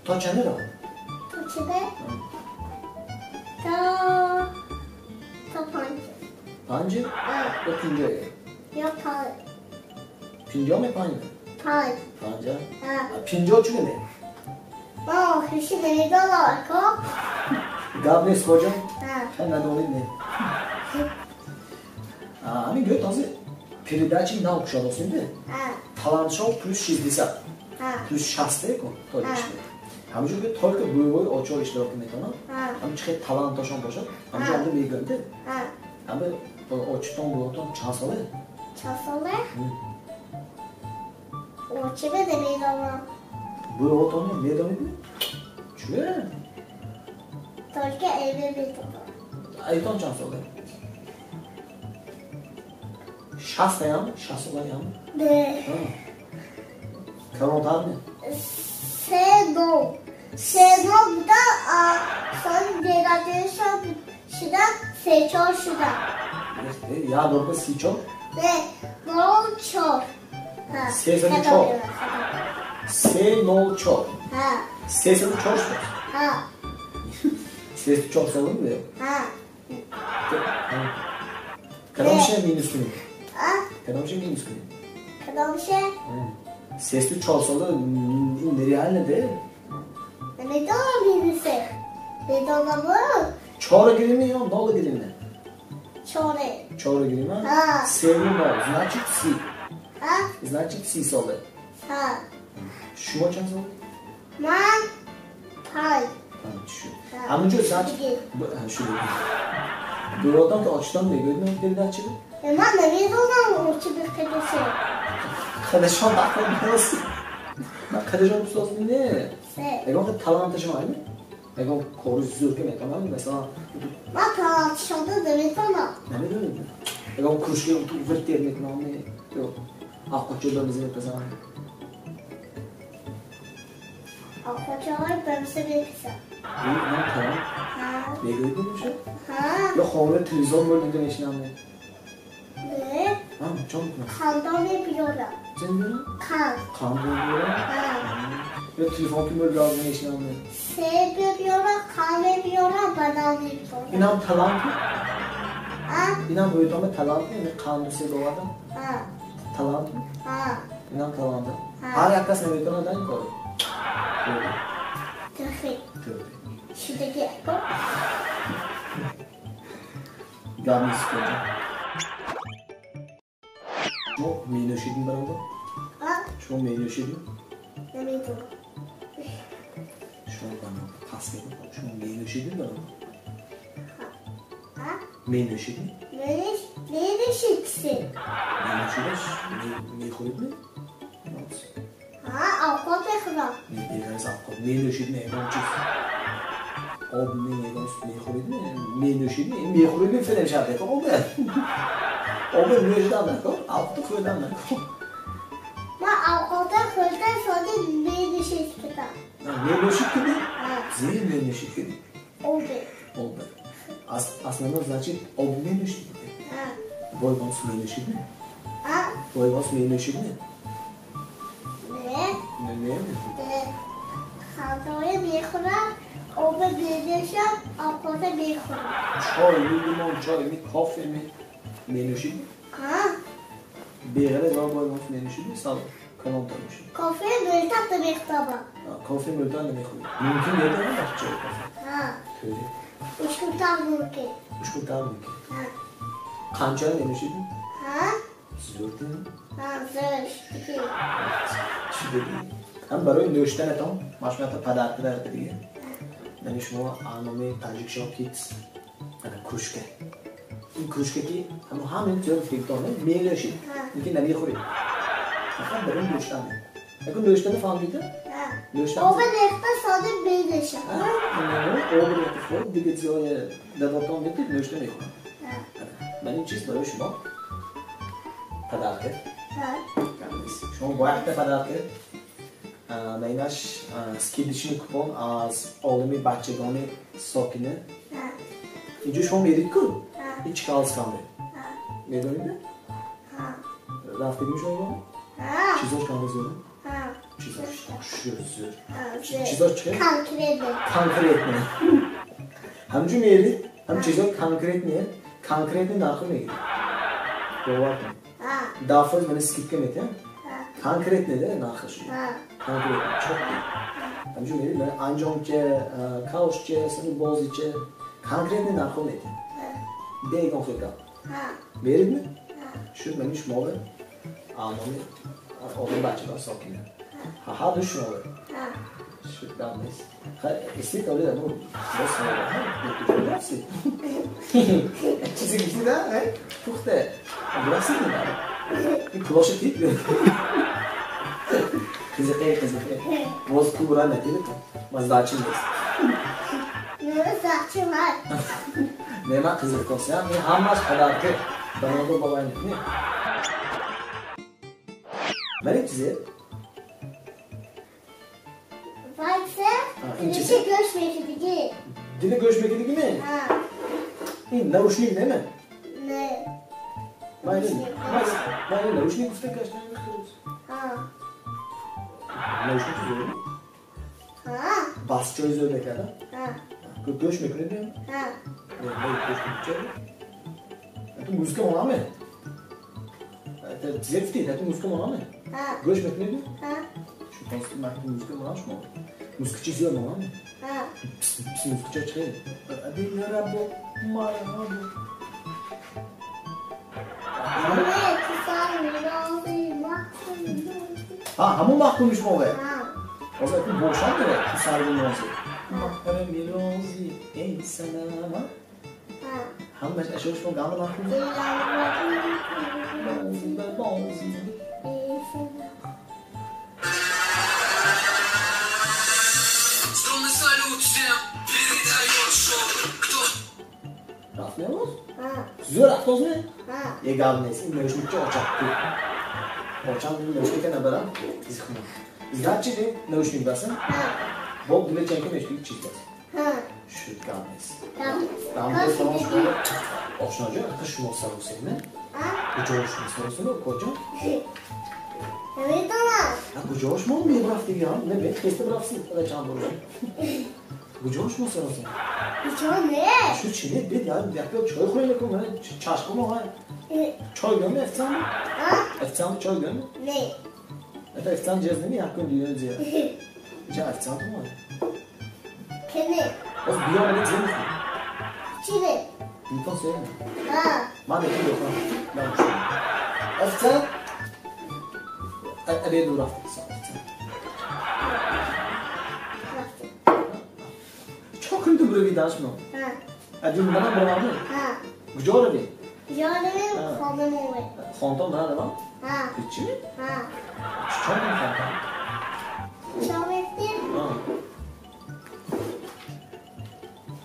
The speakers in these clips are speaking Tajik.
То чанд меравад? То чиде? То 5. 5? Ё 50? Ё 5. 50 ме 5? 5. 5? 50 чӣ не? Ма хиши намедонам, ако. Гап нест, хоҷа? Хай надонид не. Ҳамин гӯё този передачи нав кушадосем де? Талантшоу плюс 60. Плюс 60 ко тоҷикиш. Ҳаминҷо гӯё только бӯйҳои очор иштирок метавонанд. Ҳамин чӣ хел талантошон бошад, ҳаминҷо ҳамда мегӯянд де? Ҳама очитон бӯятон чанд соле? Чанд соле? Очиме намедонам. Бӯятонро медонед? Чӣ? Только эме медонам. Айтон чанд соле? 60 ям? 60 солаям? Не. Калонтар не? 3 нол. 3 нол буда, соли дерачаша шуда 34 шуда. Я дорба 34? Не, 04. 304. 304. 304 шуд? 304 сола буда? Кадомше минус кунем? Кадомше минус кунем? Кадомше? 304 сола ин нереально де? Намедонам минусе. Медонам. Чора гирим ё нола гирим не? Чоре. Чора гирим, а? Севу нол, значит 30. Значит 30 соле. Шумо чанд сола? Ман 5. 5 шуд. Ҳаминҷо значит шуд. Бӯротон ки очитон мегӯед ман передачи? Ман намедонам очи бихедосе. Қадашон дақл мерасӣ. Ман қадашон пусоз не. Ягон хел таланташон айми? Ягон кори зӯр ки метавонам, масалан. Ман таланташонро намедонам. Намедонед? Ягон кружка вертер мекунам, ё овқатчо ба миза мепазам. Овқатчоҳои ба миза мепазам. Ман талант? Мегӯед мешавад? Ё хона телевизор мӯл дида мешинам? Не. Чон мекунам? Қандо мебиёрам. Чӣ мебиёрам? Қанд. Қанд мебиёрам? Ё телефон ки мӯл газ мешинам? Себ мебиёрам, қанд мебиёрам, банан мебиёрам. Инам талант? Инам бӯйтома талант? Ин қанду себ овардам? Талант? Инам талант. Ҳар як кас наметавонад ин корро. Тӯхи. Тӯхи. Шудаги ако? Гап нест, хоҷа. Шумо менӯшидин бародар? Шумо менӯшидин? Намедонам. Шумо ба ман пас медонед. Шумо менӯшидин бародар? Менӯшидин? Менӯшид кисе. Менӯшидаш мехӯрид ме? Овқат мехӯрам. Беғараз овқат менӯшид ме ягон чиз? Об ме ягон мехӯрид ме? Менӯшид ме? Мехӯрид ме филм шарт еко обе. Обе нӯшидан нако, овқату хӯрдан нако. Ман овқата хӯрда соди менӯшид кидам. Менӯшид киди? Зе менӯшид киди? Обе. Обе. Основно значит об менӯшид киди? Бой бос менӯшид ме? Бой бос менӯшид ме? Не. Не, не. Не. Хандое мехӯрам, обе менӯшам, овқата мехӯрам. Чой ми, лимон чой ми, кофе ми менӯшид? Беғараз бой бос менӯшид ми? Сал калонтар мешуд. Кофе мӯлтан намехӯрам. Кофе мӯлтан намехӯрӣ. Мумкин медонам вақт чой кофе? Тӯри. Ушкултар мумкин. Ушкултар мумкин. Қанча менӯшид? Зӯр. Зӯр. Шудагӣ. Ҳам барои нӯшиданатон машварата падарка дар дига. Яъне шумо номи Таҷикшоҳ Кидс ана кружка. Ин кружка ки ҳамо ҳамин зӯр фиктон менӯшид. Ин ки намехӯред. Фақат барои нӯшидан. Якун нӯшидана фаҳмидида? Нӯшидан. Оба рехта соди менӯшам. Оба рехта хӯрд, дига чизҳои дадотон метид нӯшида мехӯрам. Ман ин чиз барои шумо подарка. Шумо бояд якта подарка. Инаш скидочный купон аз олами бачагони сокина. Инҷо шумо мерид ку? Ин Чкаловсканде. Медонед? Рафтагим шумо? Чизош канда зиёда? Чизош хушрӯ зӯр. Чизош чӣ? Конкретно. Конкретно. Ҳамҷу мери, ҳам чизо конкретно, конкретно нархо мегири. Бовар кун. 10% мана скидка метиҳам. Конкретно да нархаш. Конкретно чётко. Ҳамҷу мери, мана анҷомча, кавшча, сани бозича, конкретно нархо метиҳам. Бегон хел гап. Меридми? Шуд мани шумове амони одам бачадор сокина. Ҳа ду шумове. Шуд гап нест. Хай, истид оли ну боз куҷо рафтӣ? Чизе гуфтӣ да? Пухте. Рафтӣ не? Ин пулоша тид? Қизиқе, қизиқе. Боз пул бура натида ту. Ма сдачи нест. Не, сдачи май. Не, ман қизиқ косиям. Ин ҳамаш подарка. Ба нодор бовар мекунӣ? Ман чизе? Вайсе? Ин чизе? Гӯш мекидигӣ. Дили гӯш мекидигӣ ме? Ин наушник не ме? Не. Ман ин наушник гуфта гашт намехӯрд. Наушник зӯр? Басчои зӯр мекарда? Гӯш мекунед не? Не, гӯш мекунед. Ту музыка монаме? Чизе гуфтӣ? Ту музыка монаме? Гӯш мекунед? Шумо музыка монам шумо? Музыкачи зӯр монаме? Пис музыкача чӣ? Адиларабо, марабо. Ҳа, ҳамон маҳкуми шумове? Ҳозир акун бошам дора ту сарви нози. Маҳками мирози, эй санама. Ҳамаш ашёи шумо ганда маҳкум? Бози ба бози. Рафт меоз? Зӯр рафтоз ме? Е гап нест, ин наушникча очак ку. Очам ин наушника набарам, изхунам. Значит, наушник баса? Бо диле чанка мешки чиз бас. Шуд гап нест. Гап салом шумо. Ошноҷон, ака шумо саросем, не? Куҷо шумо саросем, куҷо? Намедонам. Куҷо шумо мерафтиги, ҳа? Не, бе, хеста брафтӣ, ада чанд бор. Куҷо шумо саросем? Куҷо не? Шуд чи не? Бед, як чой хӯрем кун, чашқум ҳа. Чой гӯм, официант? Официант чой гӯм? Не. Это официант ҷез неми, як кун дунё ҷез. Ҷа официант мо. Кене. Оз биё мани ҷез мехӯрӣ. Чи не? Липтон сея? Ҳа. Ман якин дохам. Ман гӯш. Официант? Абеду рафт. Официант. Рафт. Чо кун ту бурави дашмо? Ҳа. Аҷум манам буравам? Ҳа. Куҷо равӣ? Куҷо равем? Хонамове. Хонтон ман равам? Ҳа. Чӣ? Ҳа. Чо кун хонтон? Чо мефтем? Ҳа.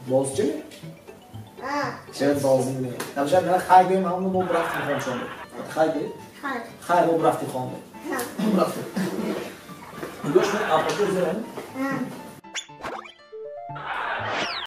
Боз чӣ? Ҳа. Шояд бозӣ не. Шояд мана хай гӯем, ҳамон мо бурафтем хоншон. Хай гӯ? Хай. Хай мо бурафтем хонда. Ҳа. Бурафтем. Гӯш кун, аппаратур зерам. Ҳа.